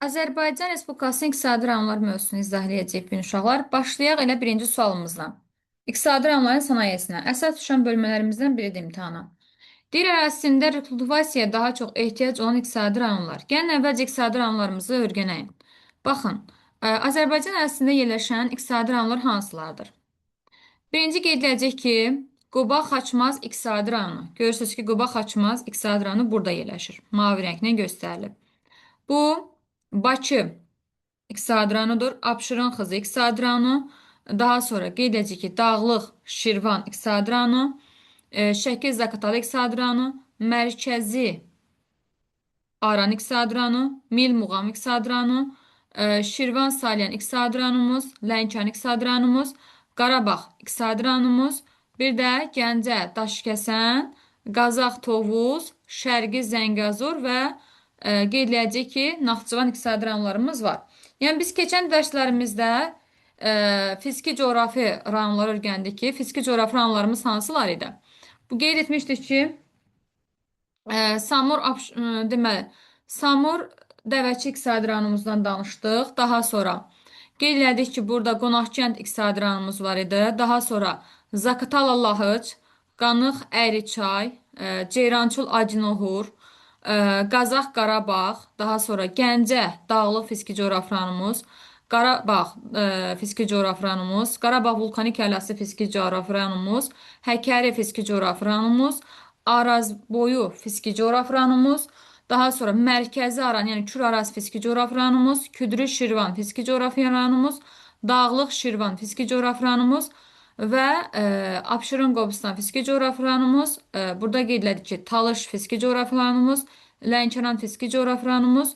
Azərbaycan Respublikasının iqtisadi rayonlar mövzusunu izah eləyəcəyik bu gün uşaqlar. Başlayaq elə birinci sualımızla. İqtisadi rayonların sənayesinə əsas düşən bölmələrimizdən biridir imtahana. Deyir ərazisində rekultivasiyaya daha çox ehtiyac olan iqtisadi rayonlar. Gəlin əvvəlcə iqtisadi rayonlarımızı öyrənəyim. Baxın, Azərbaycan ərazisində yerləşən iqtisadi rayonlar hansılardır? Birinci qeyd ediləcək ki, Quba Xaçmaz iqtisadi rayonu. Görürsünüz ki, Quba Xaçmaz iqtisadi rayonu burada yerləşir. Mavi rənglə göstərilib. Bu Bakı iqtisadi rayonudur. Abşeron Xızı iqtisadi rayonu. Daha sonra qeyd edəcək ki, Dağlıq Şirvan iqtisadi rayonu, Şəki Zaqatala iqtisadi rayonu, Mərkəzi Aran iqtisadi rayonu, Mil Muğam iqtisadi rayonu, Şirvan Salyan iqtisadi rayonumuz, Lənkəran iqtisadi rayonumuz, Qarabağ iqtisadi rayonumuz, bir də Gəncə, Daşkəsən, Qazax Tovuz, Şərqi Zəngəzur və qeyd eləyəcək ki, Naxçıvan iqtisadi rayonlarımız var. Yəni biz keçən dərslərimizdə fiziki coğrafi rayonları öyrəndik ki, fiziki coğrafi rayonlarımız hansılar idi? Bu qeyd etmişdik ki, Samur deməli, Samur Dəvəçi iqtisadi rayonumuzdan danışdıq. Daha sonra qeyd elədik ki, burada Qonaqkənd iqtisadi rayonumuz var idi. Daha sonra Zaqatala Lahıc, Qanıq Əyriçay, Ceyrançul Acinohur, Qazax Qarabağ, daha sonra Gəncə Dağlıq fiziki coğrafi rayonumuz, Qarabağ fiziki coğrafi rayonumuz, Qarabağ vulkanik yaylası fiziki coğrafi rayonumuz, Həkəri fiziki coğrafi rayonumuz, Arazboyu fiziki coğrafi rayonumuz, daha sonra Mərkəzi Aran, yəni Kür Araz fiziki coğrafi rayonumuz, Küdrü Şirvan fiziki coğrafi rayonumuz, Dağlıq Şirvan fiziki coğrafi rayonumuz və Abşeron Qobustan fiziki coğrafi rayonumuz, burada qeyd elədik ki, Talış fiziki coğrafi rayonumuz, Lənkəran fiziki coğrafi rayonumuz,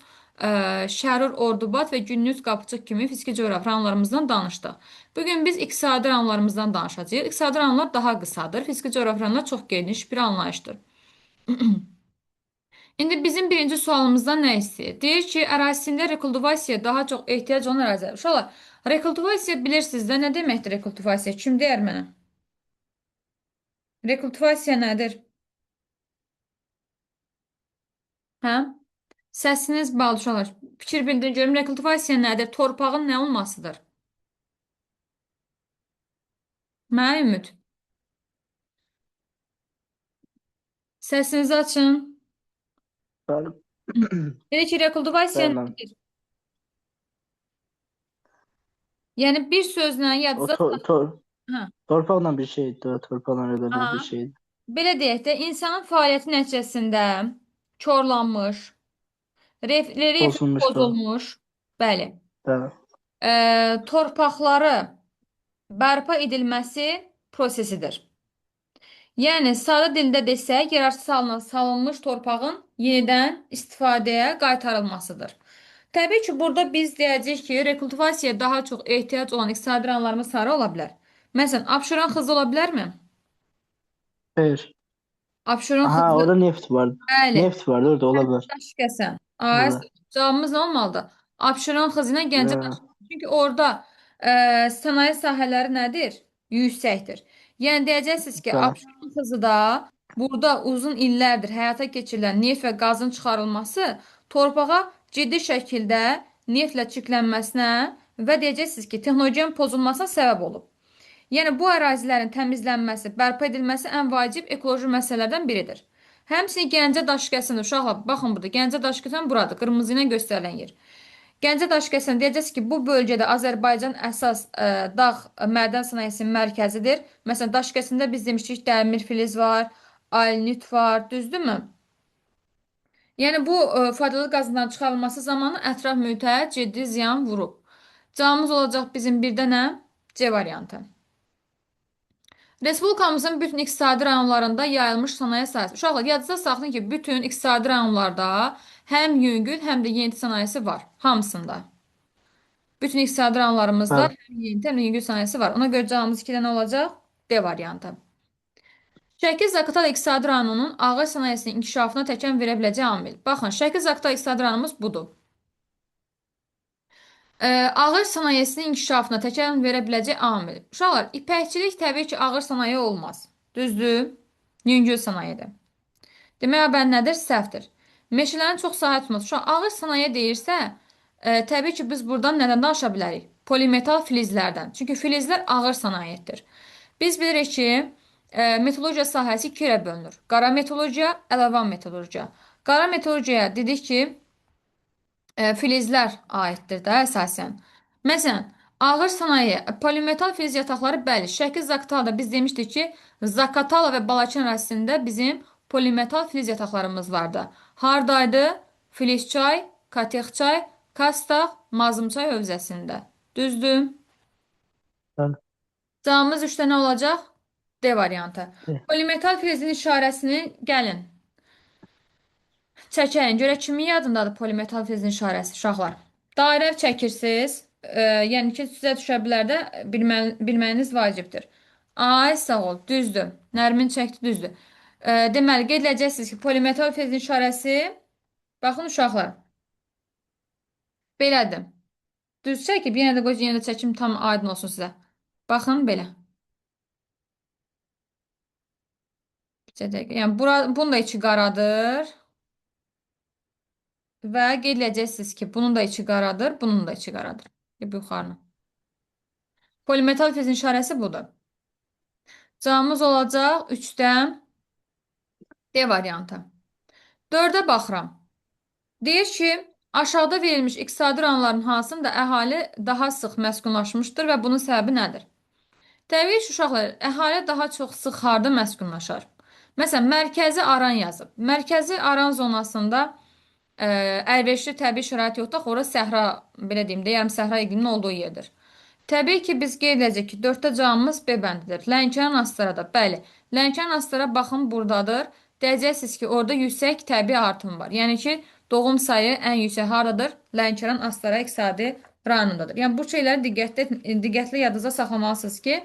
Şərur Ordubad və Gündüz Qapıçıq kimi fiziki coğrafi rayonlarımızdan danışdıq. Bugün biz iqtisadi rayonlarımızdan danışacağıq. İqtisadi rayonlar daha qısadır. Fiziki coğrafi rayonlar çox geniş bir anlayışdır. İndi bizim birinci sualımızdan nə istəyir? Deyir ki, ərazisində rekultivasiyaya daha çox ehtiyac olan ərazilər. Uşaqlar, rekultivasiya bilirsiniz də nə deməkdir rekultivasiya? Kim deyər mənə? Rekultivasiya nədir? Hə? Səsiniz bal uşaqlar. Fikir bildirin görüm. Rekultivasiya nədir? Torpağın nə olmasıdır? Mənə Ümid. Səsinizi açın. Bəli, Dedi ki, rekultivasiya bəli müəllim. nədir? Yəni bir sözlə O yadınıza tor tor Hə. torpaqla bir şeydir, torpaqla ödənilir bir Aha. şeydir. Belə deyək də, insanın fəaliyyəti nəticəsində korlanmış, relyefi Bozulmuş da. pozulmuş, bəli, Bəli. Torpaqları bərpa edilməsi prosesidir. Yəni sadə dildə desək, yararsız halına salınmış torpağın yenidən istifadəyə qaytarılmasıdır. Təbii ki, burada biz deyəcəyik ki, rekultivasiyaya daha çox ehtiyac olan iqtisadi rayonlarımız hara ola bilər? Məsələn, Abşeron Xızı ola bilərmi? Xeyr. Abşeron Aha, Xızı, orada neft vardı. bəli. Neft vardı orada ola bilər. Daşkəsən. Ay, Ola. cavabımız nə olmalıdır? Abşeron Xızı ilə Gəncə Bəli. Daşkəsən. Çünki orada sənaye sahələri nədir? Yüksəkdir. Yəni deyəcəksiniz ki, Bəli. Abşeron Xızıda burada uzun illərdir həyata keçirilən neft və qazın çıxarılması torpağa ciddi şəkildə neftlə çirklənməsinə və deyəcəksiniz ki, texnogen pozulmasına səbəb olub. Yəni bu ərazilərin təmizlənməsi, bərpa edilməsi ən vacib ekoloji məsələlərdən biridir. Həmçinin Gəncə Daşkəsən uşaqlar, baxın burada Gəncə Daşkəsən buradır, qırmızı ilə göstərilən yer. Gəncə Daşkəsən deyəcəksiniz ki, bu bölgədə Azərbaycan əsas dağ mədən sənayesinin mərkəzidir. Məsələn, Daşkəsəndə biz demişdik dəmir filiz var, alnit var, düzdürmü? Yəni bu faydalı qazından çıxarılması zamanı ətraf mühitə ciddi ziyan vurub. Cavabımız olacaq bizim bir dənə C variantı. Respublikamızın bütün iqtisadi rayonlarında yayılmış sənaye sahəsi. Uşaqlar, yadınızda saxlayın ki, bütün iqtisadi rayonlarda həm yüngül, həm də yeni sənayesi var. Hamısında. Bütün iqtisadi rayonlarımızda Bəli. həm yeni, həm də yüngül sənayesi var. Ona görə cavabımız 2 dənə olacaq. D variantı. Şəki Zaqatala iqtisadi rayonunun ağır sənayesinin inkişafına təkan verə biləcək amil. Baxın, Şəki Zaqatala iqtisadi rayonumuz budur. Ağır sənayesinin inkişafına təkan verə biləcək amil. Uşaqlar, ipəkçilik təbii ki, ağır sənaye olmaz. Düzdür? Yüngül sənayedir. Demək, bəli, nədir? Səhvdir. Meşələrin çox sahə tutması. Uşaq, ağır sənaye deyirsə, Təbii ki, biz buradan nədən danışa bilərik? Polimetal filizlərdən. Çünki filizlər ağır sənayedir. Biz bilirik ki, metallurgiya sahəsi iki yerə bölünür. Qara metallurgiya, ələvan metallurgiya. Qara metallurgiyaya dedik ki, filizlər aiddir də əsasən. Məsələn, ağır sənaye, polimetal filiz yataqları, bəli, Şəki Zaqatalada biz demişdik ki, Zaqatala və Balakən ərazisində bizim polimetal filiz yataqlarımız vardı. Hardaydı? Filizçay, Katexçay, Kastağ, Mazımçay hövzəsində. Düzdür? Bəli. Cavabımız 3 dənə olacaq. D variantı. D. Polimetal filizin işarəsini gəlin. Çəkəyin. Görək kimin yadındadır polimetal filizin işarəsi, uşaqlar. Dairə çəkirsiniz. Yəni ki, sizə düşə bilər də bilməyiniz vacibdir. Ay, sağ ol. Düzdür. Nərmin çəkdi, düzdür. Deməli, qeyd edəcəksiniz ki, polimetal filizin işarəsi, baxın uşaqlar, belədir. Düz çəkib, yenə də qoy, yenə də çəkim tam aydın olsun sizə. Baxın, belə. Bir dəqiqə. Yəni, bunun da içi qaradır. Və qeyd edəcəksiniz ki, bunun da içi qaradır, bunun da içi qaradır. Bu yuxarını. Polimetal filizin işarəsi budur. Cavabımız olacaq 3-dən D variantı. 4-ə baxıram. Deyir ki, aşağıda verilmiş iqtisadi rayonların hansında əhali daha sıx məskunlaşmışdır və bunun səbəbi nədir? Təbii ki, uşaqlar, əhali daha çox sıx harda məskunlaşar? Məsələn, mərkəzi Aran yazıb. Mərkəzi Aran zonasında əlverişli təbii şərait yoxdur. Axı, ora səhra, belə deyim də, yarım səhra iqliminin olduğu yerdir. Təbii ki, biz qeyd edəcək ki, 4-də cavabımız B bəndidir. Lənkəran Astarada, bəli. Lənkəran Astara, baxın, buradadır. Deyəcəksiniz ki, orada yüksək təbii artım var. Yəni ki, doğum sayı ən yüksək hardadır? Lənkəran Astara iqtisadi rayonundadır. Yəni, bu şeyləri diqqətli yadınızda saxlamalısınız ki,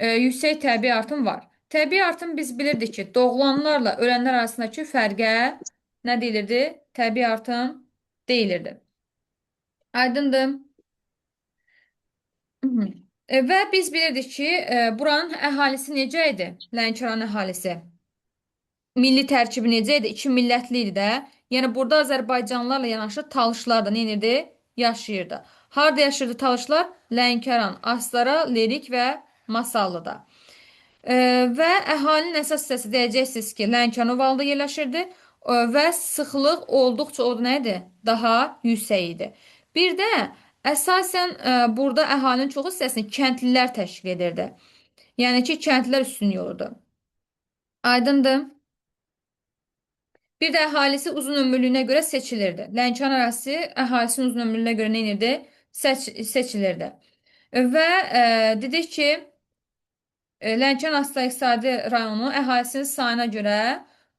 yüksək təbii artım var. Təbii artım biz bilirdik ki, doğulanlarla ölənlər arasındakı fərqə nə deyilirdi? Təbii artım deyilirdi. Aydındır. Və biz bilirdik ki, buranın əhalisi necə idi? Lənkəran əhalisi. Milli tərkibi necə idi? İki millətli idi də. Yəni, burada Azərbaycanlılarla yanaşı Talışlar da nə edirdi? Yaşayırdı. Harada yaşayırdı Talışlar? Lənkəran, Astara, Lerik və Masallıda. Və əhalinin əsas hissəsi deyəcəksiniz ki, Lənkəran ovalında yerləşirdi. Və sıxlıq olduqca o nə idi? Daha yüksək idi. Bir də əsasən, burada əhalinin çoxu hissəsini kəndlilər təşkil edirdi. Yəni ki, kəndlilər üstünlüyü olurdu. Aydındır. Bir də əhalisi uzun ömürlüyünə görə seçilirdi. Lənkəran ərazisi əhalisinin uzun ömürlüyünə görə nə edirdi? Seçilirdi. Və dedik ki, Lənkəran Astara İqtisadi rayonu əhalisinin sayına görə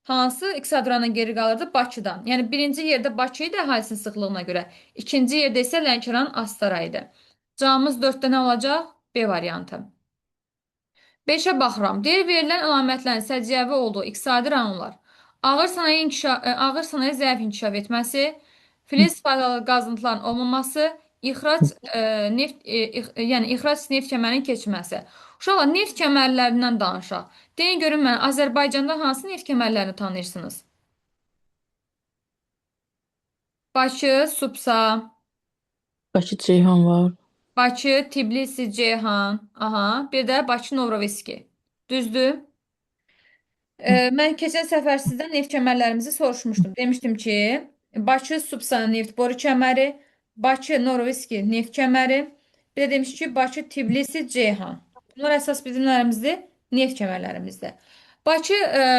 hansı iqtisadi rayondan geri qalırdı? Bakıdan. Yəni, birinci yerdə Bakı idi əhalisinin sıxlığına görə. İkinci yerdə isə Lənkəran Astara idi. Cavabımız 4-də nə olacaq? B variantı. 5-ə baxıram. Deyir, verilən əlamətlərin səciyyəvi olduğu iqtisadi rayonlar. Ağır sənaye zəif inkişaf etməsi, filiz faydalı qazıntıların olmaması, ixrac neft kəmərinin keçməsi. Uşaqlar, neft kəmərlərindən danışaq. Deyin görün mənə, Azərbaycanda hansı neft kəmərlərini tanıyırsınız? Bakı, Supsa. Bakı Ceyhan var. Bakı, Tbilisi, Ceyhan. Aha, bir də Bakı, Novoroviski. Düzdür? Mən keçən səfər sizdən neft kəmərlərimizi soruşmuşdum. Demişdim ki, Bakı, Supsa neft boru kəməri, Bakı, Novoroviski neft kəməri, bir də demişdik ki, Bakı, Tbilisi, Ceyhan. Bunlar əsas bizim nələrimizdir? Neft kəmərlərimizdir. Bakı,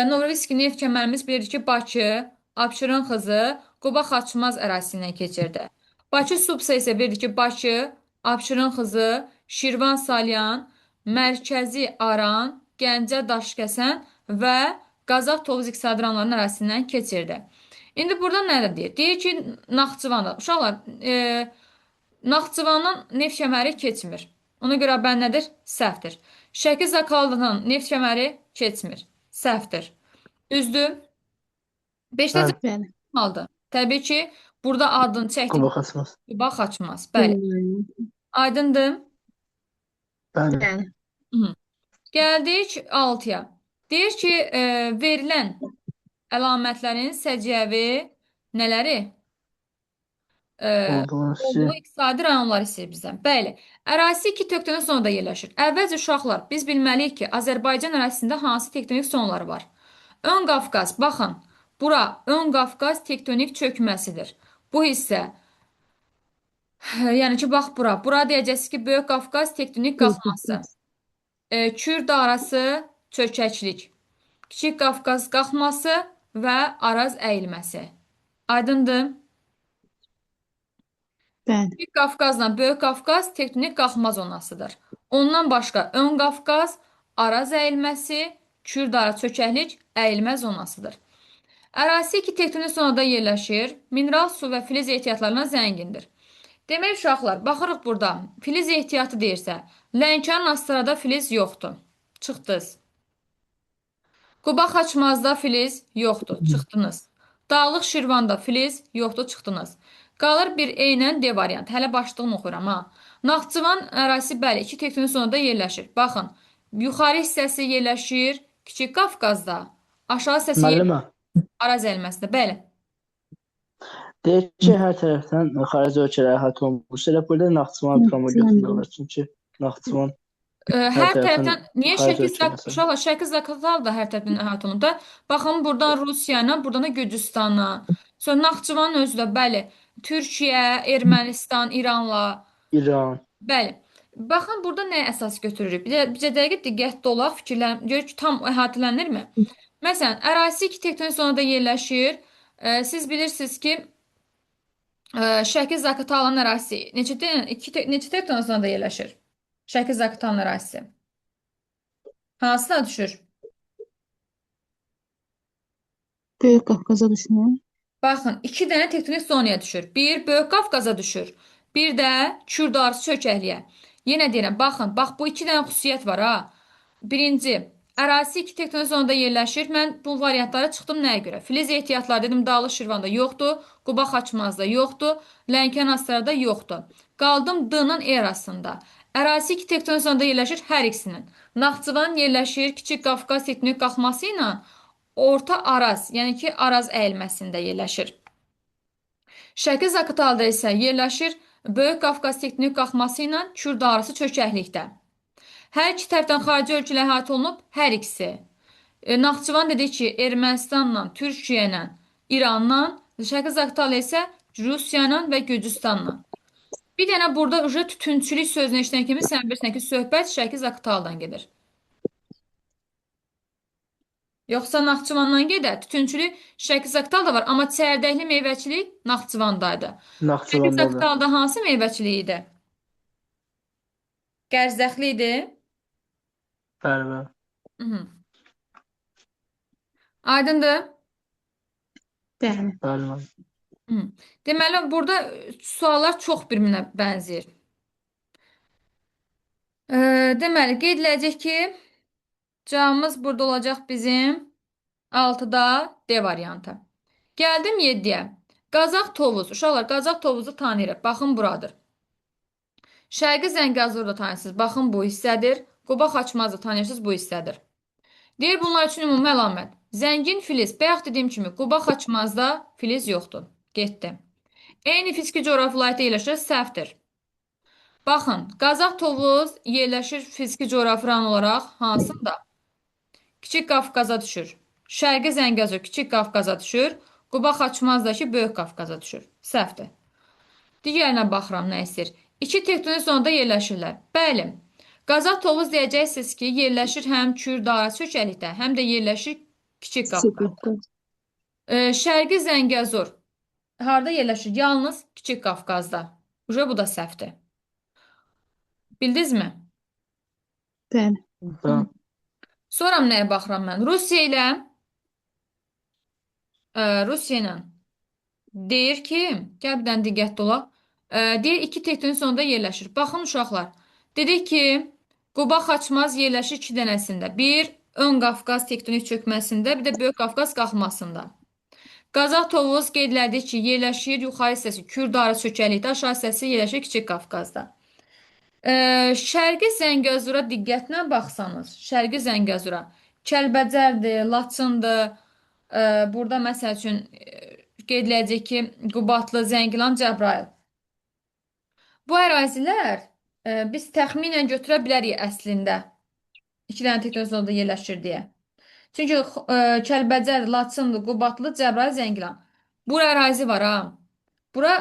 Novoroviski neft kəmərimiz bilirik ki, Bakı, Abşeron xızı, Quba Xaçmaz ərazisi ilə keçirdi. Bakı, Supsa isə bilirdik ki, Bakı, Abşeron xızı, Şirvan Salyan, Mərkəzi Aran, Gəncə Daşkəsən və Qazax Tovuz iqtisadi rayonlarının ərazisindən keçirdi. İndi burada nə deyir? Deyir ki, Naxçıvanda. Uşaqlar, Naxçıvandan neft kəməri keçmir. Ona görə bən nədir? Səhvdir. Şəki Zaqataladan neft kəməri keçmir. Səhvdir. Düzdür? 5-də Bəli. Bəli. cavab aldı. Təbii ki, burada adını çəkdik. Quba Xaçmaz. Quba Xaçmaz. Bəli. Aydındır? Bəli. Bəli. Gəldik 6-ya. Deyir ki, verilən əlamətlərin səciyyəvi nələri? E, Olduğu olduğu hissi. iqtisadi rayonlar istəyir bizdən. Bəli, ərazisi iki tektonik zonada yerləşir. Əvvəlcə uşaqlar, biz bilməliyik ki, Azərbaycan ərazisində hansı tektonik zonalar var. Ön Qafqaz, baxın, bura Ön Qafqaz tektonik çökməsidir. Bu hissə, yəni ki, bax bura. Bura deyəcəksiniz ki, Böyük Qafqaz tektonik qalxması. Kürd arası çökəklik. Kiçik Qafqaz qalxması və Araz əyilməsi. Aydındır? Bəli. Kiçik Qafqazla Böyük Qafqaz tektonik qalxma zonasıdır. Ondan başqa Ön Qafqaz, Araz əyilməsi, Kürd arası çökəklik əyilmə zonasıdır. Ərazisi iki tektonik zonada yerləşir. Mineral su və filiz ehtiyatlarına zəngindir. Demək uşaqlar, baxırıq burada. Filiz ehtiyatı deyirsə, Lənkəran Astarada filiz yoxdur. Çıxdınız. Quba Xaçmazda filiz yoxdur. Çıxdınız. Dağlıq Şirvanda filiz yoxdur. Çıxdınız. Qalır bir E ilə D variantı. Hələ başlığını oxuyuram ha. Naxçıvan ərazisi bəli, iki tektonik zonada yerləşir. Baxın, yuxarı hissəsi yerləşir Kiçik Qafqazda, aşağı hissəsi Müəllimə, Araz əyilməsində. Bəli. deyək ki, hər tərəfdən xarici ölkələr əhatə olunmuş. Elə burada Naxçıvan promo götürmək olar. Çünki Naxçıvan Hər hər tərəfdən tərəfdən niyə xarici Şəki ölkələr. uşaqlar Şəki Zaqatal da hər tərəfdən əhatə olunub da. Baxın buradan Rusiya ilə, buradan da Gürcüstanla. Sonra Naxçıvanın özü də bəli, Türkiyə, Ermənistan, İranla. İran. Bəli. Baxın burada nəyə əsas götürürük? Bir də dəqiq diqqətli olaq, fikirlən, görək ki, tam əhatələnirmi? Məsələn, ərazisi iki tektonik zonada yerləşir. Siz bilirsiniz ki, Şəki Zaqatalanın ərazisi neçə tektonik zonada yerləşir? Şəki Zaqatalanın ərazisi. Hansına düşür? Böyük Qafqaza düşmür. Baxın, iki dənə tektonik zonaya düşür. Bir Böyük Qafqaza düşür. Bir də Kürd arası çökəkliyə. Yenə deyirəm, baxın, bax bu iki dənə xüsusiyyət var ha. Birinci, ərazisi iki tektonik zonada yerləşir. Mən bu variantlara çıxdım nəyə görə? Filiz ehtiyatları dedim, Dağlıq Şirvanda yoxdur, Quba Xaçmazda yoxdur, Lənkəran Astarada yoxdur. Qaldım D-la E arasında. Ərazisi iki tektonik zonada yerləşir hər ikisinin. Naxçıvan yerləşir Kiçik Qafqaz tektonik qalxması ilə Orta Araz, yəni ki, Araz əyilməsində yerləşir. Şəki Zaqatalda isə yerləşir Böyük Qafqaz tektonik qalxması ilə Kürd arası çökəklikdə. Hər iki tərəfdən xarici ölkələr əhatə olunub, hər ikisi. Naxçıvan dedik ki, Ermənistanla, Türkiyə ilə, İranla, Şəki Zaqatala isə Rusiya ilə və Gürcüstanla. Bir dənə burada uca tütünçülük sözünü eşidən kimi sən bilirsən ki, söhbət Şəki Zaqataldan gedir. Yoxsa Naxçıvandan gedər. Tütünçülük Şəki Zaqatalda var, amma çəyirdəkli meyvəçilik Naxçıvandaydı. Şəki Naxçıvandadır. Zaqatalda hansı meyvəçilik idi? Qərzəxli idi. Bəli, bəli. Hı -hı. Aydındır? Bəli. Bəli, müəllim. Hı. Deməli, burada suallar çox bir-birinə bənzəyir. Deməli, qeyd ediləcək ki, cavabımız burada olacaq bizim 6-da D variantı. Gəldim 7-yə. Qazax Tovuz. Uşaqlar, Qazax Tovuzu tanıyırıq. Baxın, buradır. Şərqi Zəngəzuru da tanıyırsınız. Baxın, bu hissədir. Quba Xaçmazı tanıyırsınız, bu hissədir. Deyir, bunlar üçün ümumi əlamət. Zəngin filiz. Bayaq dediyim kimi, Quba Xaçmazda filiz yoxdur. Getdi. Eyni fiziki coğrafi vilayətdə yerləşir, səhvdir. Baxın, Qazax Tovuz yerləşir fiziki coğrafi rayon olaraq hansında? Kiçik Qafqaza düşür. Şərqi Zəngəzur Kiçik Qafqaza düşür. Quba Xaçmazdakı Böyük Qafqaza düşür. Səhvdir. Digərinə baxıram nə istəyir. İki tektonik zonada yerləşirlər. Bəli. Qazax Tovuz deyəcəksiniz ki, yerləşir həm Kürd arası çökəklikdə, həm də yerləşir Kiçik Qafqazda. Şərqi Zəngəzur harda yerləşir? Yalnız Kiçik Qafqazda. Uje bu da səhvdir. Bildinizmi? Bəli. Bəli. Sonra nəyə baxıram mən? Rusiya ilə Rusiya ilə deyir ki, gəl bir dənə diqqətli olaq. Deyir iki tektonik zonada yerləşir. Baxın uşaqlar. Dedik ki, Quba Xaçmaz yerləşir iki dənəsində. Bir Ön Qafqaz tektonik çökməsində, bir də Böyük Qafqaz qalxmasında. Qazax Tovuz qeyd elədik ki, yerləşir yuxarı hissəsi Kürd arası çökəklikdə, aşağı hissəsi yerləşir Kiçik Qafqazda. Şərqi Zəngəzura diqqətlə baxsanız, Şərqi Zəngəzura Kəlbəcərdir, Laçındır. Burada məsəl üçün Qeyd eləyəcək ki, Qubadlı, Zəngilan, Cəbrayıl. Bu ərazilər biz təxminən götürə bilərik əslində. İki dənə tektonik zonada yerləşir deyə. Çünki Kəlbəcər, Laçındır, Qubadlı, Cəbrayıl, Zəngilan. Bura ərazi var ha. Bura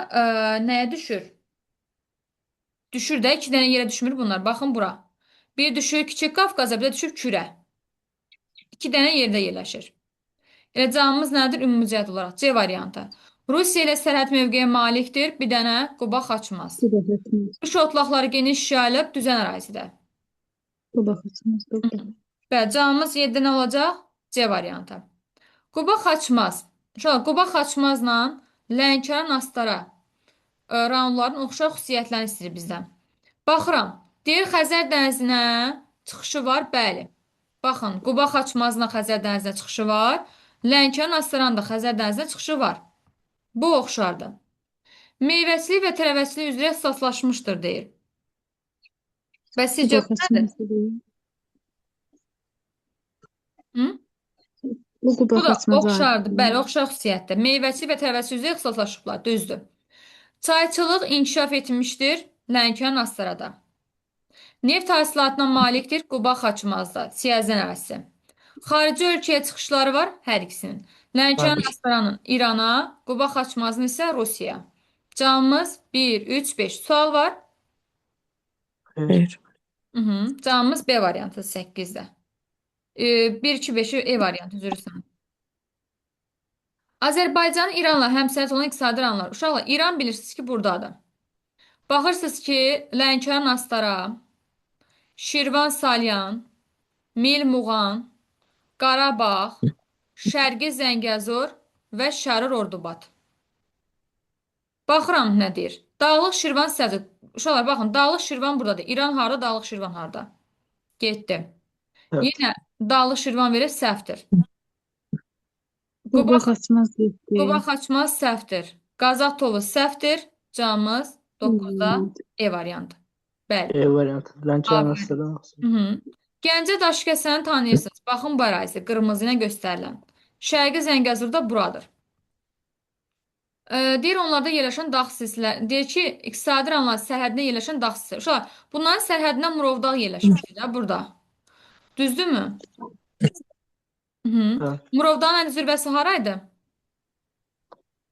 nəyə düşür? Düşür də, iki dənə yerə düşmür bunlar. Baxın bura. Bir düşür Kiçik Qafqaza, bir də düşür Kürə. İki dənə yerdə yerləşir. Elə cavabımız nədir? Ümumi cəhət olaraq C variantı. Rusiya ilə sərhəd mövqeyə malikdir. Bir dənə Quba Xaçmaz. Quba Xaçmaz. Qış otlaqları geniş yayılıb düzən ərazidə. Quba Xaçmaz. Doğru. Bəli, cavabımız 7 nə olacaq? C variantı. Quba Xaçmaz. Uşaqlar, Quba Xaçmazla Lənkəran Astara rayonların oxşar xüsusiyyətlərini istəyir bizdən. Baxıram. Deyir Xəzər dənizinə çıxışı var, bəli. Baxın, Quba Xaçmazla Xəzər dənizinə çıxışı var. Lənkəran Astaranın da Xəzər dənizinə çıxışı var. Bu oxşardır. Meyvəçilik və tərəvəzçilik üzrə ixtisaslaşmışdır deyir. Bəs sizcə bu nədir? Hı? Bu Quba Bu da oxşardır. Bəli, oxşar xüsusiyyətdir. Meyvəçilik və tərəvəzçilik üzrə ixtisaslaşıblar, düzdür. Çayçılıq inkişaf etmişdir Lənkəran Astarada. Neft hasilatına malikdir Quba Xaçmazda, Siyəzən ərazisi. Xarici ölkəyə çıxışları var hər ikisinin. Lənkəran Astaranın İrana, Quba Xaçmazın isə Rusiyaya. Cavabımız 1, 3, 5. Sual var? Xeyr. Cavabımız B variantı 8-də. 1, 2, 5-i E variantı, üzr istəyirəm. Azərbaycanın İranla həmsərhəd olan iqtisadi rayonlar. Uşaqlar, İran bilirsiniz ki, buradadır. Baxırsınız ki, Lənkəran Astara, Şirvan Salyan, Mil Muğan, Qarabağ, Şərqi Zəngəzur və Şərur Ordubad. Baxıram nə deyir. Dağlıq Şirvan səhvdir. Uşaqlar, baxın, Dağlıq Şirvan buradadır. İran harda, Dağlıq Şirvan harda? Getdi. Evet. Yenə Dağlıq Şirvan verib səhvdir. Quba Quba Xaçmaz getdi. Quba Xaçmaz səhvdir. Qazax Tovuz səhvdir. Cavabımız 9-da E variantı. Bəli. E variantı. Lənkəran Aferin. Astara. Hı -hı. Gəncə Daşkəsəni tanıyırsınız. Baxın bu ərazi qırmızı ilə göstərilən. Şərqi Zəngəzur da buradır. Deyir onlarda yerləşən dağ silsilə, deyir ki, iqtisadi rayonların sərhədində yerləşən dağ silsilələri. Uşaqlar, bunların sərhədində Murovdağ yerləşmişdir də burada. Düzdürmü? Hı -hı. Evet. Murovdağın ən zirvəsi haraydı?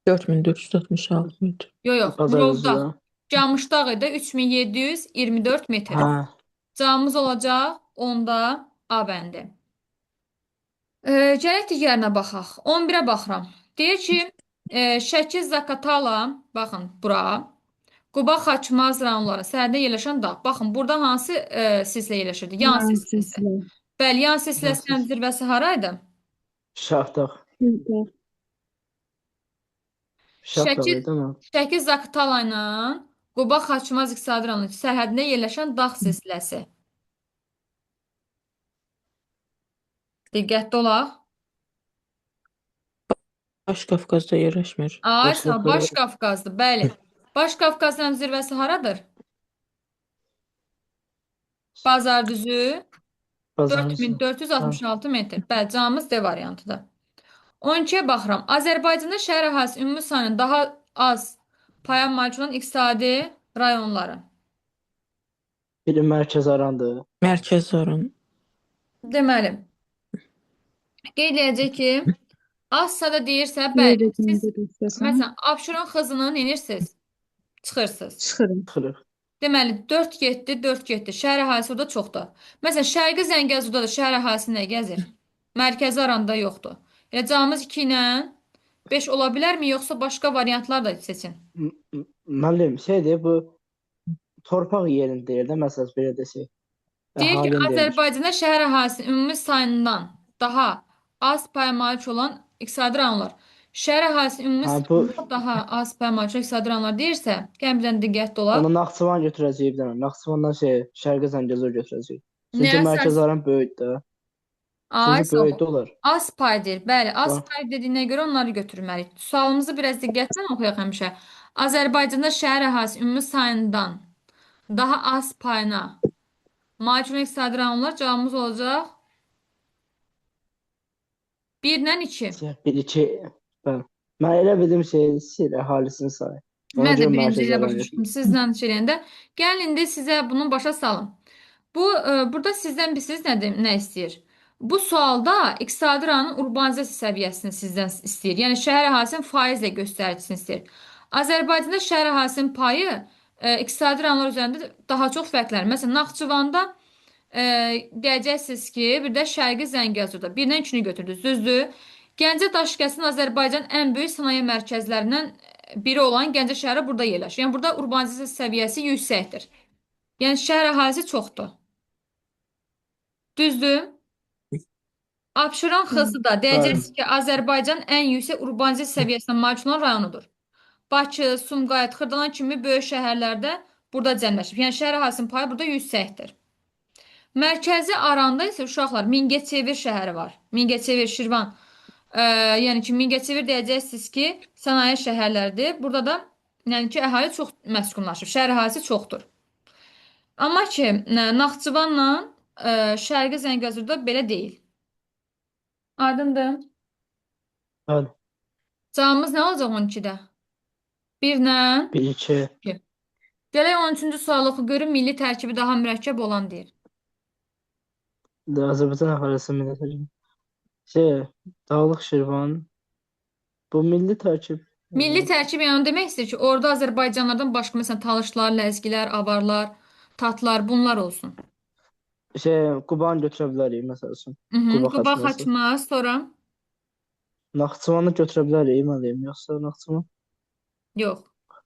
4466 metr. Yox, yox, Murovdağ. Camışdağ idi 3724 metr. Hə. Cavabımız olacaq onda A bəndi. Gələk digərinə baxaq. 11-ə baxıram. Deyir ki, Şəki Zaqatala, baxın bura, Quba Xaçmaz rayonları sərhəddə yerləşən dağ. Baxın, burada hansı silsilə yerləşirdi? Yan silsiləsi. Bəli, yan silsiləsinin zirvəsi haraydı? Şahdağ. Şahdağ idi mi? Şəki Zaqatala ilə Quba Xaçmaz iqtisadi rayonu sərhədində yerləşən dağ silsiləsi. Diqqətli olaq. Baş Qafqazda yerləşmir. Ay, sağ, Baş Qafqazdır, bəli. Baş Qafqazın zirvəsi haradır? Bazardüzü 4466 metr. Bəli, cavabımız D variantıdır. 12-yə baxıram. Azərbaycanda şəhər əhalisi ümumi sayının daha az paya malik olan iqtisadi rayonları. Biri Mərkəz Arandır. Mərkəz Aran. Deməli, qeyd eləyəcək ki, az sayda deyirsə, bəli, siz məsələn, Abşeron xızını neynirsiniz? Çıxırsınız. Çıxırım. Çıxırıq. Deməli, 4 getdi, 4 getdi. Şəhər əhalisi orada çoxdur. Məsələn, Şərqi Zəngəzurda da şəhər əhalisi nə gəzir? Mərkəzi Aranda yoxdur. Elə cavabımız 2 ilə 5 ola bilərmi, yoxsa başqa variantlar da seçin? Müəllim, şeydir, bu torpaq yerində deyir də, məsələn, belə desək. Deyir ki, Azərbaycanda şəhər əhalisinin ümumi sayından daha az paya malik olan iqtisadi rayonlar. Şəhər əhalisinin ümumi sayından daha az paya malik olan iqtisadi rayonlar deyirsə, gəlin bir dənə diqqətli olaq. Onda Naxçıvan götürəcəyik bir dənə. Naxçıvandan Şərqi Zəngəzur götürəcəyik. Çünki Mərkəz Aran böyükdür. Ay, sağ ol. Olar. Az pay deyir. Bəli, az pay dediyinə görə onları götürməliyik. Sualımızı biraz diqqətlə oxuyaq həmişə. Azərbaycanda şəhər əhalisi ümumi sayından daha az payına malik olan iqtisadi rayonlar cavabımız olacaq 1 ilə 2. 1, 2, bəli. Mən elə bildim şey, istəyir əhalisinin sayı. Ona Mən də görə birinci mərkəzi ilə rayon başa götürdüm. düşdüm. Sizlə şey eləyəndə. Gəlin indi sizə bunu başa salım. Bu burada sizdən bir siz nə istəyir? Bu sualda iqtisadi rayonun urbanizasiya səviyyəsini sizdən istəyir. Yəni şəhər əhalisinin faizlə göstəricisini istəyir. Azərbaycanda şəhər əhalisinin payı iqtisadi rayonlar üzərində daha çox fərqlənir. Məsələn, Naxçıvanda deyəcəksiniz ki, bir də Şərqi Zəngəzurda 1-dən 2-ni götürdünüz. Düzdür? Gəncə Daşkəsin Azərbaycan ən böyük sənaye mərkəzlərindən biri olan Gəncə şəhəri burada yerləşir. Yəni burada urbanizasiya səviyyəsi yüksəkdir. Yəni şəhər əhalisi çoxdur. Düzdür? Abşeron Xısı da Bəli. deyəcəksiniz ki, Azərbaycan ən yüksək urbanizasiya səviyyəsinə malik olan rayonudur. Bakı, Sumqayıt, Xırdalan kimi böyük şəhərlərdə burada cəmləşib. Yəni şəhər əhalisinin payı burada yüksəkdir. Mərkəzi Aranda isə uşaqlar Mingəçevir şəhəri var. Mingəçevir, Şirvan. Yəni ki, Mingəçevir deyəcəksiniz ki, sənaye şəhərləridir. Burada da yəni ki, əhali çox məskunlaşıb. Şəhər əhalisi çoxdur. Amma ki, Naxçıvanla Şərqi Zəngəzurda belə deyil. Aydındır? Bəli. Cavabımız nə olacaq 12-də? 1-lə 1, 2. 2. Gələk 13-cü sualı oxu görüm milli tərkibi daha mürəkkəb olan deyir. Azərbaycan əhalisi milli tərkib. Şey, Dağlıq Şirvan. Bu milli tərkib. Milli tərkib yəni demək istəyir ki, orada Azərbaycanlardan başqa məsələn Talışlar, Ləzgilər, Avarlar, Tatlar bunlar olsun. Şey, Qubanı götürə bilərik məsəl üçün. Hı, Quba Quba Xaçmazı. Xaçmaz, sonra Naxçıvanı götürə bilərik, məliyim, yoxsa Naxçıvan? yox.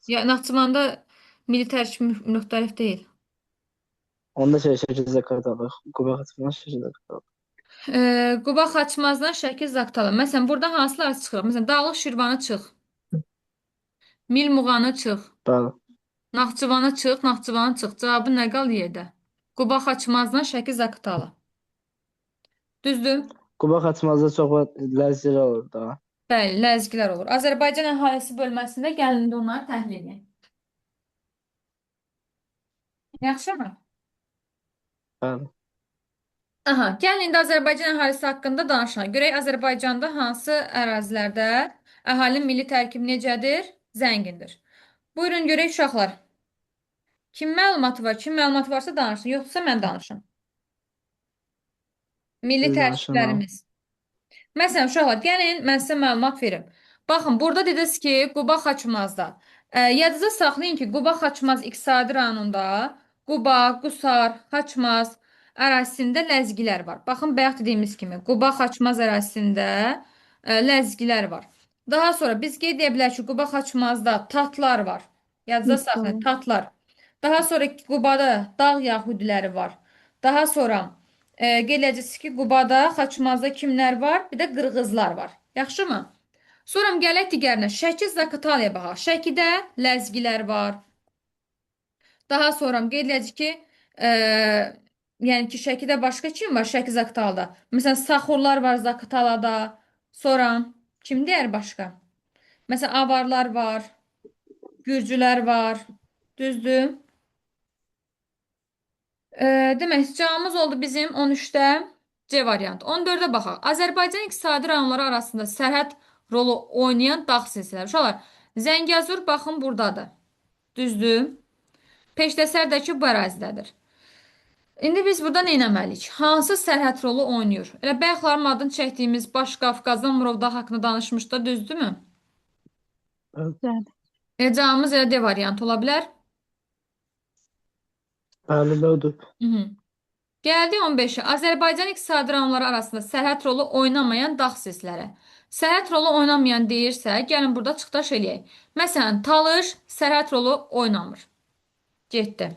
Ya Naxçıvanda milli tərkib müxtəlif deyil. Onda şey, Şəki Zaqatalı. Quba Xaçmaz, Şəki Zaqatalı. Quba Xaçmazdan Şəki Zaqatala. Məsələn, burada hansılar çıxır? Məsələn, Dağlıq Şirvanı çıx. Milmuğanı çıx. Bəli. Naxçıvanı çıx, Naxçıvanı çıx. Cavabı nə qal yerdə? Quba Xaçmazdan Şəki Zaqatala. Düzdür? Quba Xaçmazda çox vaxt ləzzətli olur da. Bəli, ləzgilər olur. Azərbaycan əhalisi bölməsində gəlin indi onları təhlil edək. Yaxşımı? Bəli. Aha, gəlin indi Azərbaycan əhalisi haqqında danışaq. Görək Azərbaycanda hansı ərazilərdə əhalinin milli tərkibi necədir? Zəngindir. Buyurun görək uşaqlar. Kim məlumatı var? Kim məlumatı varsa danışsın. Yoxsa mən danışım. Milli Siz danışın, ha. tərkiblərimiz. Məsələn, uşaqlar, gəlin mən sizə məlumat verim. Baxın, burada dediniz ki, Quba Xaçmazda. Yadınızda saxlayın ki, Quba Xaçmaz iqtisadi rayonunda Quba, Qusar, Xaçmaz ərazisində ləzgilər var. Baxın, bayaq dediyimiz kimi Quba Xaçmaz ərazisində ləzgilər var. Daha sonra biz qeyd edə bilərik ki, Quba Xaçmazda tatlar var. Yadınızda saxlayın, tatlar. Daha sonra Qubada dağ yahudiləri var. Daha sonra qeyd edəcəksiniz ki, Qubada, Xaçmazda kimlər var? Bir də qırğızlar var. Yaxşımı? Sonra gələk digərinə. Şəki Zaqatalaya baxaq. Şəkidə ləzgilər var. Daha sonra qeyd edəcək ki, yəni ki, Şəkidə başqa kim var? Şəki Zaqatalada. Məsələn, Saxurlar var Zaqatalada. Sonra kim deyər başqa? Məsələn, Avarlar var, Gürcülər var. Düzdür? Demək, cavabımız oldu bizim 13-də C variantı. 14-ə baxaq. Azərbaycan iqtisadi rayonları arasında sərhəd rolu oynayan dağ silsilələri. Uşaqlar, Zəngəzur baxın buradadır. Düzdür? Peşdəsər də ki, bu ərazidədir. İndi biz burada nə etməliyik? Hansı sərhəd rolu oynayır? Elə bayaqların adını çəkdiyimiz Baş Qafqazdan Murovdağ haqqında danışmışdı, düzdürmü? Bəli. Elə cavabımız elə D variantı ola bilər. Bəli, odur. Hı -hı. Gəldik 15-ə. Azərbaycan iqtisadi rayonları arasında sərhəd rolu oynamayan dağ silsilələri. Sərhəd rolu oynamayan deyirsə, gəlin burada çıxdaş eləyək. Məsələn, Talış sərhəd rolu oynamır. Getdi.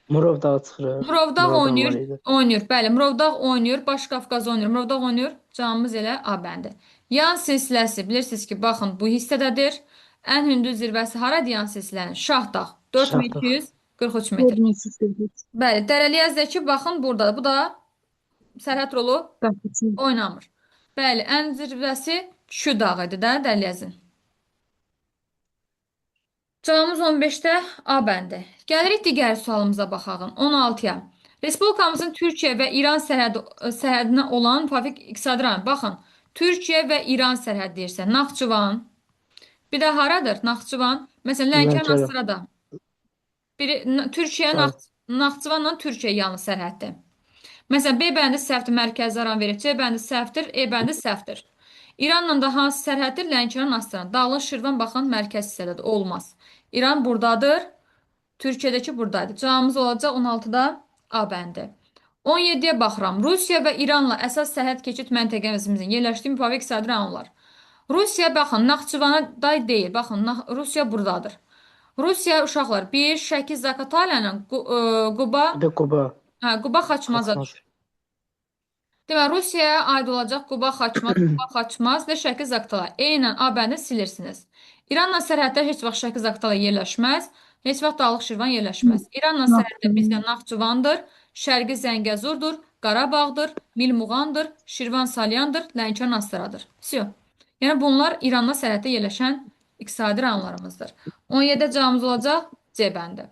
Murov dağı çıxırıq. Murovdağ Murovdağ var oynayır, idi. oynayır. Bəli, Murovdağ oynayır, Baş Qafqaz oynayır, Murovdağ oynayır. Cavabımız elə A bəndi. Yan silsiləsi bilirsiniz ki, baxın bu hissədədir. Ən hündür zirvəsi haradır yan silsilənin? Şahdağ. Şahdağ. 4243 metr. 4243. Bəli, Dərəliyəzdəki baxın buradadır. Bu da sərhəd rolu oynamır. Bəli, ən zirvəsi Kü dağı idi də Dərəliyəzin. Cavabımız 15-də A bəndi. Gəlirik digər sualımıza baxaq. 16-ya. Respublikamızın Türkiyə və İran sərhədinə olan müvafiq iqtisadi rayon. Baxın, Türkiyə və İran sərhəd deyirsə, Naxçıvan. Bir də haradır? Naxçıvan. Məsələn, Lənkəran Lənkəran. Astarada. Biri Türkiyə Bəli. Naxçıvanla Türkiyə yalnız sərhəddir. Məsələn, B bəndi səhvdir, mərkəzi aran verib. C bəndi səhvdir, E bəndi səhvdir. İranla da hansı sərhəddir? Lənkəran Astara. Dağlıq Şirvan baxın mərkəz hissədədir. Olmaz. İran buradadır. Türkiyədəki buradaydı. Cavabımız olacaq 16-da A bəndi. 17-yə baxıram. Rusiya və İranla əsas sərhəd keçid məntəqəmizin yerləşdiyi müvafiq iqtisadi rayonlar. Rusiya baxın Naxçıvana day deyil. Baxın Rusiya buradadır. Rusiya uşaqlar 1 Şəki Zaqatala ilə Quba Bir də Quba. hə, Quba Xaçmaza Xaçmaz. düşür. Deməli Rusiyaya aid olacaq Quba Xaçmaz, Quba Xaçmaz və Şəki Zaqatala. E ilə A bəndini silirsiniz. İranla sərhəddə heç vaxt Şəki Zaqatala yerləşməz. Heç vaxt Dağlıq Şirvan yerləşməz. İranla sərhəddə bizdə Naxçıvandır, Şərqi Zəngəzurdur, Qarabağdır, Milmuğandır, Şirvan Salyandır, Lənkəran Astaradır. Vsyo. Yəni bunlar İranla sərhəddə yerləşən iqtisadi rayonlarımızdır. 17-də cavabımız olacaq C bəndi.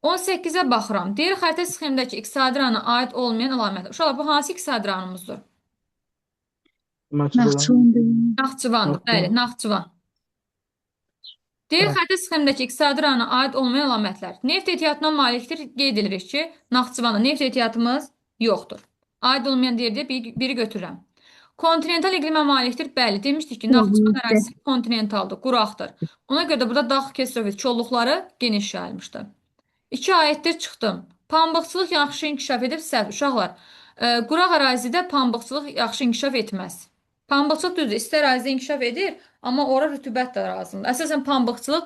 18-ə baxıram. Deyir xəritə sxemindəki iqtisadi rayona aid olmayan əlamət. Uşaqlar, bu hansı iqtisadi rayonumuzdur? Naxçıvan. Naxçıvan deyil. Naxçıvandır. Bəli, Naxçıvan. Deyir Bəli. xəritə sxemindəki iqtisadi rayona aid olmayan əlamətlər. Neft ehtiyatına malikdir. Qeyd edirik ki, Naxçıvanda neft ehtiyatımız yoxdur. Aid olmayan deyir deyə biri götürürəm. Kontinental iqlimə malikdir. Bəli, demişdik ki, Naxçıvan ərazisi kontinentaldır, quraqdır. Ona görə də burada dağ kesrofit kolluqları geniş yayılmışdır. 2 aiddir çıxdım. Pambıqçılıq yaxşı inkişaf edib səhv. Uşaqlar, quraq ərazidə pambıqçılıq yaxşı inkişaf etməz. Pambıqçılıq düzdür, isti ərazidə inkişaf edir, amma ora rütubət də lazımdır. Əsasən pambıqçılıq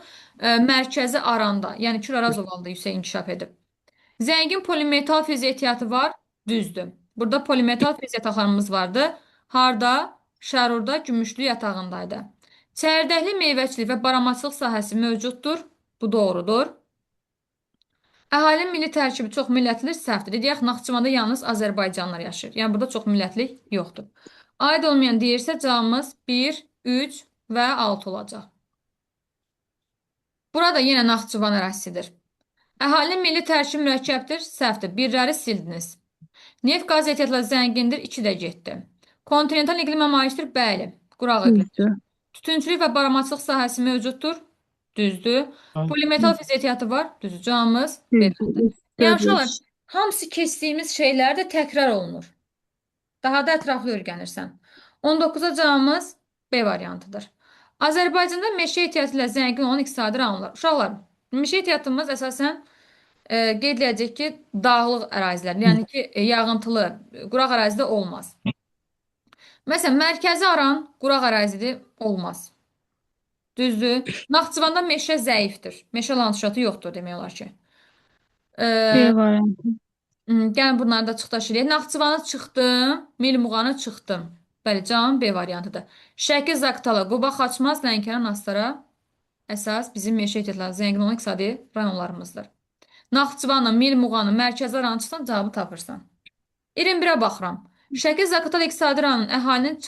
mərkəzi Aranda, yəni Kür Araz ovalında yüksək inkişaf edib. Zəngin polimetal fiz ehtiyatı var, düzdür. Burada polimetal fiz yataqlarımız vardı. Harda? Şərurda, Gümüşlü yatağındaydı. Çəyirdəkli meyvəçilik və baramaçılıq sahəsi mövcuddur. Bu doğrudur. Əhalinin milli tərkibi çox millətlidir, səhvdir. Deyək, Naxçıvanda yalnız Azərbaycanlılar yaşayır. Yəni burada çox millətlik yoxdur. Aid olmayan deyirsə cavabımız 1, 3 və 6 olacaq. Burada yenə Naxçıvan ərazisidir. Əhalinin milli tərkibi mürəkkəbdir, səhvdir. Birləri sildiniz. Neft qaz ehtiyatları zəngindir, 2 də getdi. Kontinental iqlimə malikdir, bəli. Quraq iqlim. Düzdür. Tütünçülük və baramaçılıq sahəsi mövcuddur. Düzdür. Bəli. Polimetal fiz ehtiyatı var. Düzdür. Cavabımız B. Düzdür. Yəni uşaqlar, hamısı keçdiyimiz şeylər də təkrar olunur. Daha da ətraflı öyrənirsən. 19-a cavabımız B variantıdır. Azərbaycanda meşə ehtiyatı ilə zəngin olan iqtisadi rayonlar. Uşaqlar, meşə ehtiyatımız əsasən qeyd eləyəcək ki, dağlıq ərazilər, yəni ki, yağıntılı, quraq ərazidə olmaz. Məsələn, mərkəzi Aran quraq ərazidir, olmaz. Düzdür. Naxçıvanda meşə zəifdir. Meşə landşaftı yoxdur demək olar ki. B variantı. Gəlin bunları da çıxdaş eləyək. Naxçıvana çıxdım, Milmuğana çıxdım. Bəli, cavabım B variantıdır. Şəki, Zaqatala, Quba, Xaçmaz, Lənkəran, Astara əsas bizim meşə ehtiyatları zəngin olan iqtisadi rayonlarımızdır. Naxçıvanı, Milmuğanı, Mərkəzi Aranı çıxsan cavabı tapırsan. 21-ə baxıram. Şəki, Zaqatala iqtisadi rayonunun əhalinin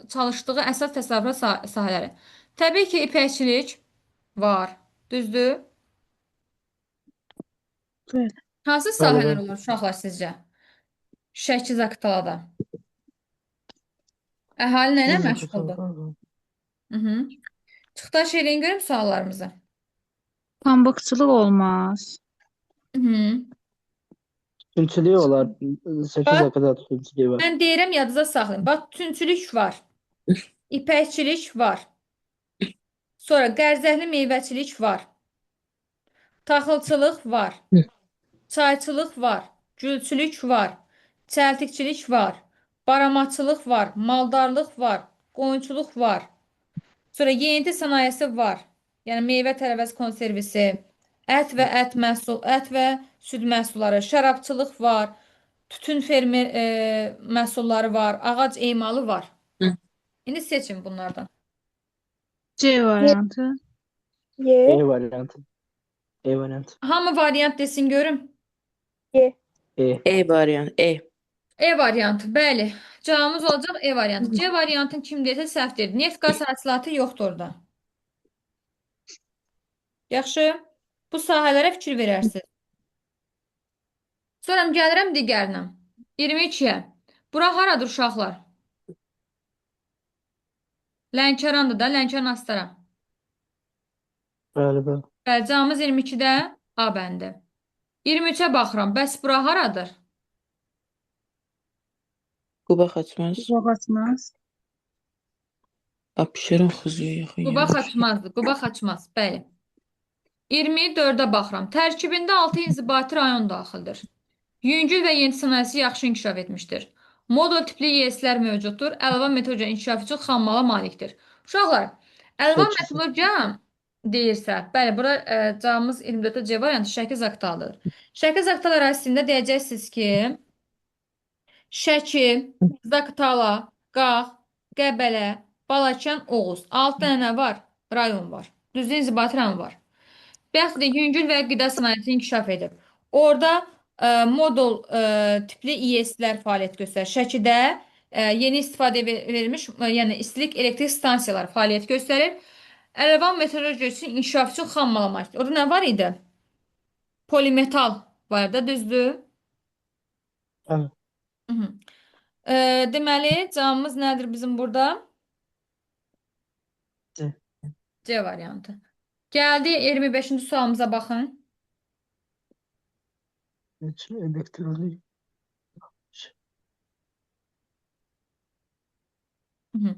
çalışdığı əsas təsərrüfat sahələri. Təbii ki, ipəkçilik var. Düzdür? Bəli. Hansı Bəli, sahələr bəli. olur uşaqlar sizcə? Şəki, Zaqatalada. Əhali nə ilə məşğuldur? Çıxdaş eləyin görüm suallarımızı. Pambıqçılıq olmaz. Tütünçülük olar. 8 Bax, qədər tütünçülük var. mən deyirəm yadınıza saxlayın. Bax, tütünçülük var. İpəkçilik var. Sonra qərzəhli meyvəçilik var. Taxılçılıq var. Çayçılıq var. Gülçülük var. Çəltikçilik var. Baramaçılıq var. Maldarlıq var. Qoyunçuluq var. Sonra yeyinti sənayesi var. Yəni meyvə tərəvəz konservisi, ət və ət məhsul, ət və süd məhsulları, şərabçılıq var. Tütün fermer məhsulları var, ağac emalı var. İndi seçin bunlardan. C variantı. Y. E variantı. E variantı. Hamı variant desin görüm. Y. E. E variantı. E. E variantı, bəli. Cavabımız olacaq E variantı. C variantını kim deyirsə səhv deyir. Neft qaz hasilatı yoxdur orada. Yaxşı. Bu sahələrə fikir verərsiniz. Sonra gəlirəm digərinə. 22-yə. Bura haradır uşaqlar? Lənkərandır da, Lənkəran Astara. Bəli, bəli. Bəli, cavabımız 22-də A bəndi. 23-ə baxıram. Bəs bura haradır? Quba Xaçmaz. Quba Xaçmaz. Abşeron Xüzuya yaxın Quba yerləşir. Xaçmazdır. Quba Xaçmaz. Bəli. 24-ə baxıram. Tərkibində 6 inzibati rayon daxildir. Yüngül və yeni sənayesi yaxşı inkişaf etmişdir. Modul tipli İES-lər mövcuddur. Əlvan metallurgiya inkişafı üçün xammala malikdir. Uşaqlar, əlvan Şəki. metallurgiya deyirsə, bəli, bura cavabımız 24-də C variantı Şəki Zaqataladır. Şəki Zaqatala ərazisində deyəcəksiniz ki, Şəki, Zaqatala, Qax, Qəbələ, Balakən, Oğuz. 6 dənə nə var? Rayon var. Düzdür, inzibati rayon var. Bayaq da yüngül və qida sənayesi inkişaf edib. Orada modul tipli İES-lər fəaliyyət göstərir. Şəkidə yeni istifadə verilmiş, yəni istilik elektrik stansiyaları fəaliyyət göstərir. Ələvan meteorologiya üçün inkişaf üçün xam mala malikdir. Orada nə var idi? Polimetal var da, düzdür? Bəli. Hı -hı. Deməli, cavabımız nədir bizim burada? C. C variantı. Gəldi 25-ci sualımıza baxın. Elektronik. Hı -hı.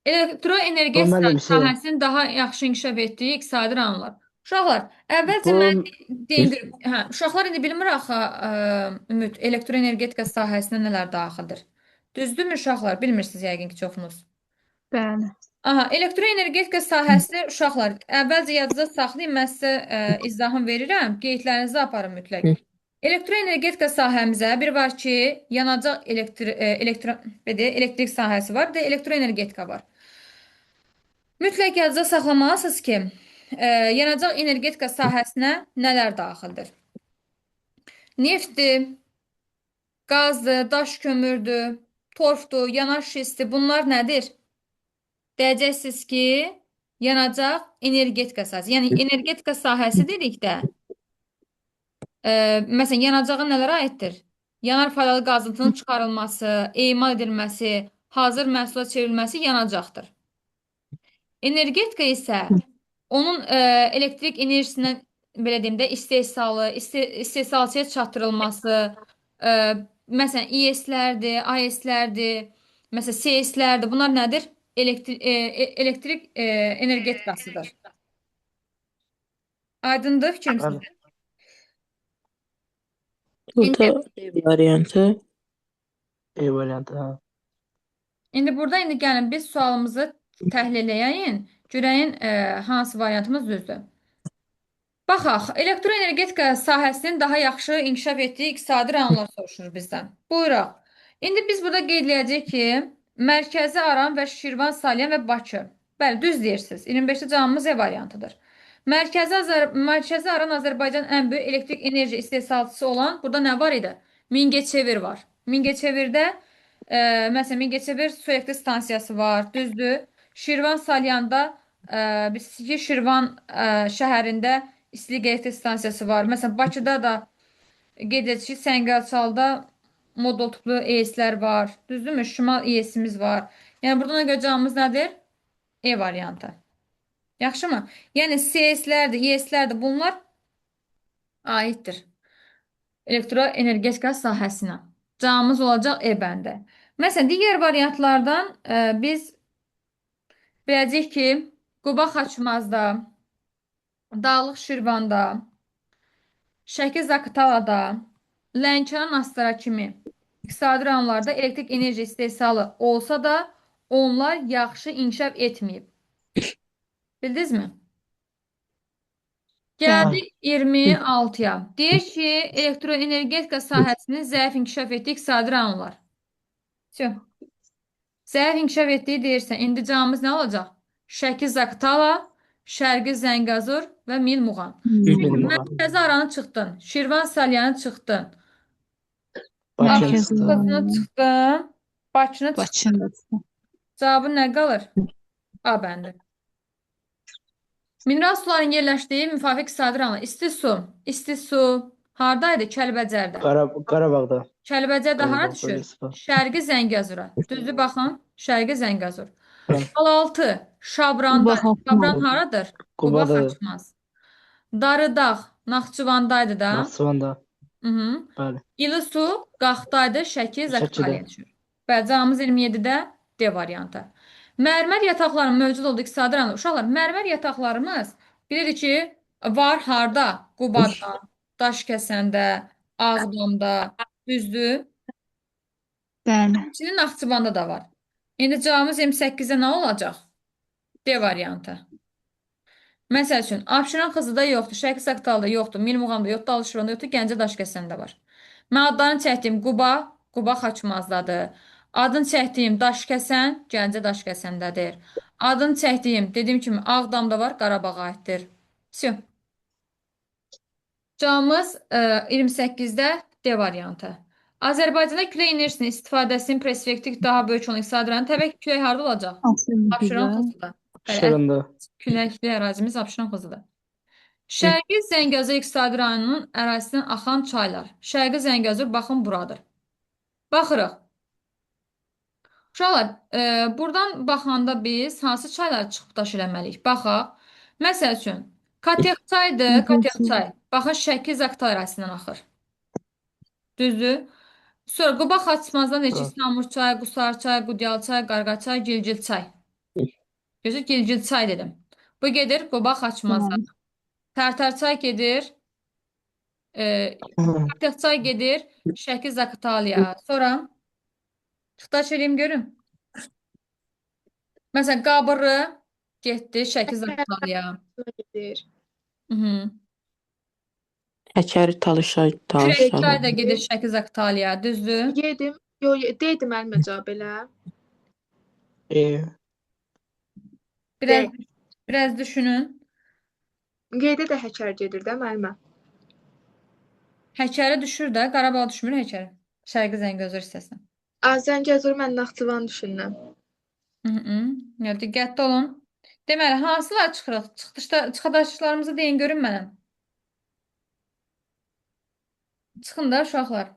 Elektroenergetika Bu müəllim şey, sahəsinin daha yaxşı inkişaf etdiyi iqtisadi rayonlar. Uşaqlar, əvvəlcə bu mən deyim ki, hə, uşaqlar indi bilmir axı, Ümid, elektroenergetika sahəsinə nələr daxildir. Düzdürmü uşaqlar? Bilmirsiniz yəqin ki, çoxunuz. Bəli. Aha, elektroenergetika sahəsi uşaqlar, əvvəlcə yadınızda saxlayın, mən sizə izahını verirəm, qeydlərinizi aparın mütləq. Hı. Elektroenergetika sahəmizə bir var ki, yanacaq elektrik sahəsi var, bir də elektroenergetika var. Mütləq yadınızda saxlamalısınız ki, yanacaq energetika sahəsinə nələr daxildir? Neftdir, qazdır, daş kömürdür, torfdur, yanar şistdir. Bunlar nədir? Deyəcəksiniz ki, yanacaq energetika sahəsi. Yəni energetika sahəsi dedikdə, məsələn, yanacağa nələrə aiddir? Yanar faydalı qazıntının çıxarılması, emal edilməsi, hazır məhsula çevrilməsi yanacaqdır. Energetika isə onun elektrik enerjisindən belə deyim də istehsalı, istehsalçıya çatdırılması, məsələn İES-lərdir, AES-lərdir, məsələn SES-lərdir. Bunlar nədir? Elektrik energetikasıdır. Aydındır fikrim Bəli. sizə? İndi, Burada B variantı. E variantı. Ha. indi burada indi gəlin biz sualımızı təhlil eləyəyin, görəyin hansı variantımız düzdür. Baxaq, elektroenergetika sahəsinin daha yaxşı inkişaf etdiyi iqtisadi rayonlar soruşur bizdən. Buyuraq. İndi biz burada qeyd eləyəcəyik ki, Mərkəzi Aran və Şirvan, Salyan və Bakı. Bəli, düz deyirsiniz. 25-ci cavabımız E variantıdır. Mərkəzi Aran Azərbaycanın ən böyük elektrik enerji istehsalçısı olan burada nə var idi? Mingəçevir var. Mingəçevirdə məsələn Mingəçevir su elektrik stansiyası var, düzdür. Şirvan Salyanda biz ki Şirvan şəhərində istilik elektrik stansiyası var. Məsələn Bakıda da qeyd edək ki, Səngəlçalda modul tipli ES-lər var. Düzdürmü? Şimal ES-imiz var. Yəni burada ona görə cavabımız nədir? E variantı. Yaxşımı? Yəni CS-lərdir, ES-lərdir. Bunlar aiddir elektroenergetika sahəsinə. Cavabımız olacaq E bəndi. Məsələn, digər variantlardan biz biləcəyik ki, Quba Xaçmazda, Dağlıq Şirvanda, Şəki Zaqatalada, Lənkəran Astara kimi iqtisadi rayonlarda elektrik enerji istehsalı olsa da onlar yaxşı inkişaf etməyib. Bildinizmi? Gəldik 26-ya. Deyir ki, elektroenergetika sahəsinin zəif inkişaf etdiyi iqtisadi rayonlar. Vsyo. Zəif inkişaf etdiyi deyirsə, indi cavabımız nə olacaq? Şəki Zaqatala, Şərqi Zəngəzur və Mil Muğan. Mil Muğan. Mərkəzi Aranı çıxdın, Şirvan Salyanı çıxdın, Bakını Mərkəzi çıxdı. Abşeron çıxdın, Bakını çıxdın. Bakını da çıxdın. Cavabı nə qalır? A bəndi. Mineral suların yerləşdiyi müvafiq iqtisadi rayonlar. İsti su. İsti su hardaydı? Kəlbəcərdə. Qarabağda. Kəlbəcər də hara Qarabağ düşür? bölgəsi var. Şərqi Zəngəzura. Düzdür baxın. Şərqi Zəngəzur. Bəli. 6. Şabranda. Quba Şabran Xaçmaz. haradır? Quba Qubadır. Xaçmaz. Darıdağ Naxçıvandaydı da. Naxçıvanda. Mhm. Bəli. İlisu Qaxdaydı, Şəki, Şəkidə. Zaqatalaya düşür. Bəli, cavabımız 27-də D variantı. Mərmər yataqlarının mövcud olduğu iqtisadi rayonlar. Uşaqlar, mərmər yataqlarımız bilirik ki, var harda? Qubada, Daşkəsəndə, Ağdamda, düzdür? Bəli. Həmçinin Naxçıvanda da var. İndi cavabımız 28-də nə olacaq? D variantı. Məsəl üçün, Abşeron Xızıda yoxdur, Şəki Zaqatalda yoxdur, Mirmuğamda yoxdur, Alışvanda yoxdur, Gəncə Daşkəsəndə var. Mən adlarını çəkdiyim Quba, Quba Xaçmazdadır. Adını çəkdiyim Daşkəsən, Gəncə Daşkəsəndədir. Adını çəkdiyim, dediyim kimi Ağdamda var, Qarabağa aiddir. Vsyo. Cavabımız 28-də D variantı. Azərbaycanda külək enerjisinin istifadəsinin perspektiv daha böyük olan iqtisadi rayonu təbii ki, külək harda olacaq? Abşeron Xızıda. Bəli, Abşeronda. küləkli ərazimiz Abşeron Xızıda. Şərqi Zəngəzur iqtisadi rayonunun ərazisindən axan çaylar. Şərqi Zəngəzur baxın buradır. Baxırıq. Uşaqlar, buradan baxanda biz hansı çayları çıxıb daş eləməliyik? Baxaq. Məsəl üçün, Katexçaydır, Katexçay. Baxın, Şəki Zaqatala ərazisindən axır. Düzdür? Sonra Quba Xaçmazdan deyir ki, Evet. Samurçay, Qusarçay, Qudyalçay, Qarğaçay, Gilgilçay. Gözü Gilgilçay dedim. Bu gedir Quba Xaçmaza. Tərtərçay gedir. E, Katexçay gedir Şəki Zaqatalaya. Sonra çıxdaş eləyim görüm. Məsələn, Qabırı getdi Şəki Zaqatalaya. Gedir. Mhm. Həkəri Talışay, Kürəkçay Talışlar. da gedir Şəki Zaqatalaya, düzdür? Yedim. Yo, dedim müəllimə cavab elə. E, Biraz biraz düşünün. G-də də Həkər gedir də müəllimə. Həkəri düşür də, Qarabağ düşmür Həkəri. Şərqi Zəngəzur hissəsinə. A, Zəngəzur mən Naxçıvan düşündüm. Hı. Ya, diqqətli olun. Deməli, hansılar çıxırıq? Çıxdışda, çıxadaşlarımızı deyin görün mənə. Çıxın da uşaqlar.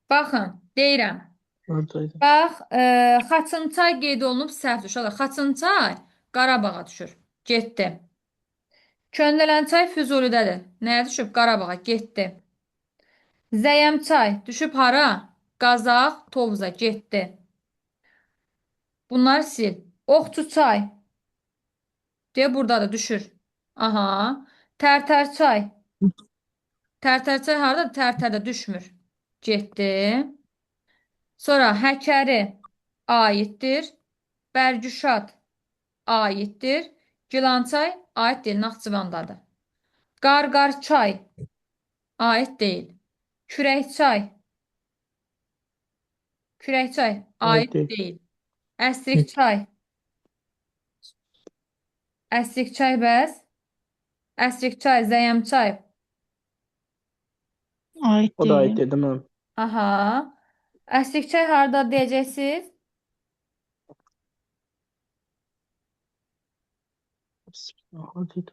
Baxın, deyirəm. oradaydı. Bax, Xaçınçay qeyd olunub səhvdir uşaqlar. Xaçınçay Qarabağa düşür. Getdi. Köndələnçay Füzulidədir. Nəyə düşüb? Qarabağa getdi. Zəyəmçay düşüb hara? Qazax, Tovuz'a getdi. Bunları sil. Oxçuçay deyə buradadır, düşür. Aha. Tərtərçay. Tərtərçay haradadır? Tərtərdə düşmür. Getdi. Sonra Həkəri aiddir. Bərgüşad aiddir. Gilançay aid deyil, Naxçıvandadır. Qarqarçay aid deyil. Kürəkçay. Kürəkçay aid Aid deyil. deyil. Əsrikçay. Əsrikçay bəs. Əsrikçay, Zəyəmçay. Aid O da ait deyil. deyil, değil mi? Aha. Əsrikçay harda deyəcəksiniz? Hadi.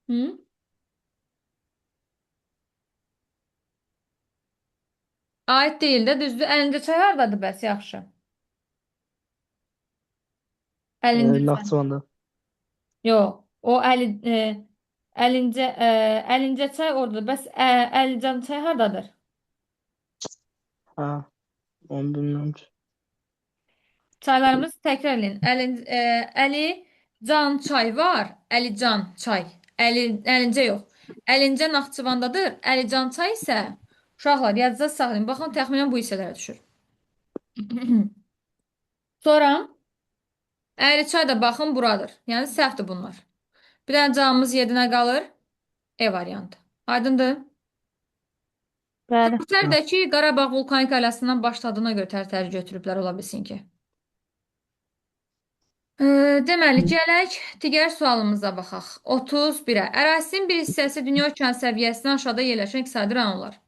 Hı? Aid deyil də, düzdür. Əlincə çay hardadır bəs? Yaxşı. Əlincə çay. Naxçıvanda. Yox, o əli, əlincə əlincə çay oradadır. Bəs Əlican çay hardadır? Ha, onu bilmiyorum ki. Çaylarımızı təkrar eləyin. Əlican çay var. Əlican çay. Əlincə yox. Əlincə Naxçıvandadır. Əlican çay isə uşaqlar yadınızda saxlayın. Baxın təxminən bu hissələrə düşür. Sonra Əyriçay da baxın buradır. Yəni səhvdir bunlar. Bir dənə cavabımız yedinə qalır. E variantı. Aydındır? Bəli. Tərtərdəki Qarabağ vulkanik ailəsindən başladığına görə Tərtəri götürüblər ola bilsin ki. Deməli, gələk digər sualımıza baxaq. 31-ə. Ərazisinin bir hissəsi dünya okeanı səviyyəsindən aşağıda yerləşən iqtisadi rayonlar.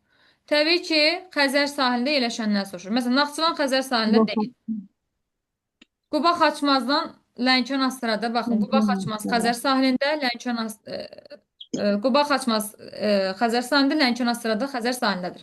Təbii ki, Xəzər sahilində yerləşəndən soruşur. Məsələn, Naxçıvan Xəzər sahilində deyil. Quba Xaçmazdan Lənkəran Astarada baxın. Quba Xaçmaz Xəzər sahilində, Lənkəran Quba Xaçmaz Xəzər sahilində, Lənkəran Astarada Xəzər sahilindədir.